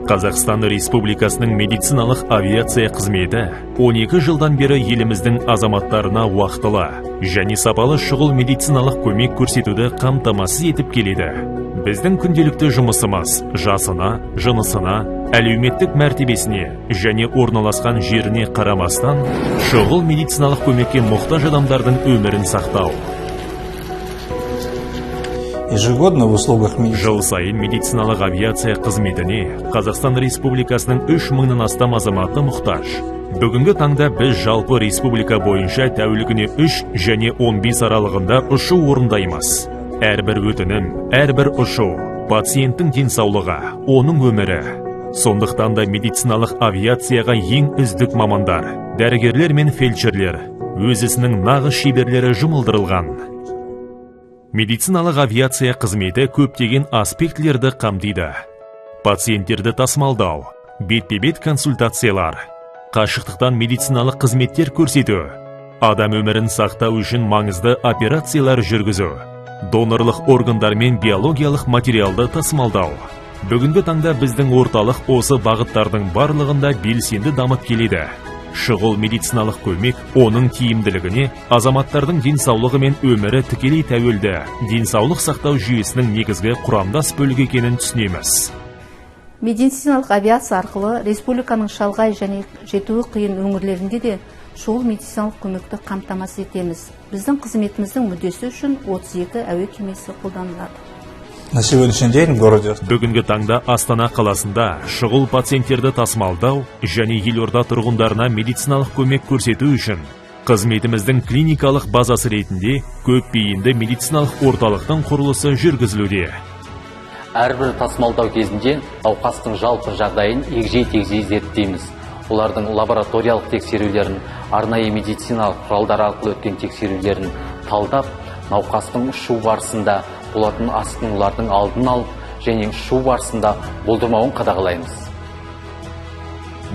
Қазақстан Республикасының медициналық авиация қызметі 12 жылдан бері еліміздің азаматтарына уақытылы және сапалы шұғыл медициналық көмек көрсетуді қамтамасыз етіп келеді. Біздің күнделікті жұмысымыз жасына, жынысына, әлеуметтік мәртебесіне және орналасқан жеріне қарамастан, шұғыл медициналық көмекке мұқтаж адамдардың өмірін сақтау. Ежегодно в услугах Жыл сайын медициналық авиация қызметіне Қазақстан Республикасының 3000-нан астам азаматы мұқтаж. Бүгінгі таңда біз жалпы республика бойынша тәулігіне 3 және 15 аралығында ұшу орындаймыз. Әрбір өтінім, әрбір ұшу — пациенттің денсаулығы, оның өмірі. Сондықтан да медициналық авиацияға ең үздік мамандар, дәрігерлер мен фельдшерлер, өз ісінің нағыз шеберлері жұмылдырылған. Медициналық авиация қызметі көптеген аспектілерді қамтиды: пациенттерді тасымалдау, бетпе бет консультациялар, қашықтықтан медициналық қызметтер көрсету, адам өмірін сақтау үшін маңызды операциялар жүргізу, донорлық органдар мен биологиялық материалды тасымалдау. Бүгінгі таңда біздің орталық осы бағыттардың барлығында белсенді дамып келеді. Шұғыл медициналық көмек, оның тиімділігіне азаматтардың денсаулығы мен өмірі тікелей тәуелді денсаулық сақтау жүйесінің негізгі құрамдас бөлігі екенін түсінеміз. Медициналық авиация арқылы республиканың шалғай және жетуі қиын өңірлерінде де шұғыл медициналық көмекті қамтамасыз етеміз. Біздің қызметіміздің мүддесі үшін 32 әуе кемесі қолданылады. На сегодняшний день в городе Бүгінгі таңда Астана қаласында шұғыл пациенттерді тасымалдау және елорда тұрғындарына медициналық көмек көрсету үшін қызметіміздің клиникалық базасы ретінде көпбейінді медициналық орталықтың құрылысы жүргізілуде. Әрбір тасымалдау кезінде науқастың жалпы жағдайын егжей тегжей зерттейміз. Олардың лабораториялық тексерулерін, арнайы медициналық құралдар арқылы өткен тексерулерін талдап, науқастың ұшу барысында болатын асқынулардың алдын алып және ұшу барысында болдырмауын қадағалаймыз.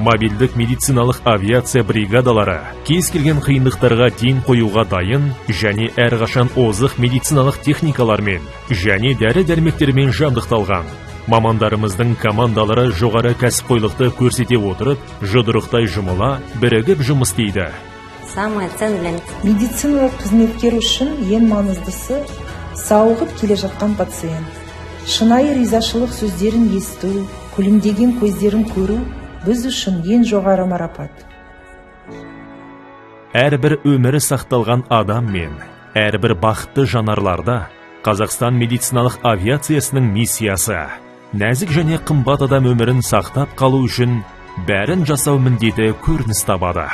Мобильдік медициналық авиация бригадалары кез келген қиындықтарға ден қоюға дайын және әрқашан озық медициналық техникалармен және дәрі дәрмектермен жабдықталған. Мамандарымыздың командалары жоғары кәсіпқойлықты көрсете отырып, жұдырықтай жұмыла бірігіп жұмыс істейді. Самое ценное для Медициналық қызметкер үшін ең маңыздысы — сауығып келе жатқан пациент. Шынайы ризашылық сөздерін есту, күлімдеген көздерін көру — біз үшін ең жоғары марапат. Әрбір өмірі сақталған адам мен әрбір бақытты жанарларда Қазақстан медициналық авиациясының миссиясы, нәзік және қымбат адам өмірін сақтап қалу үшін бәрін жасау міндеті көрініс табады.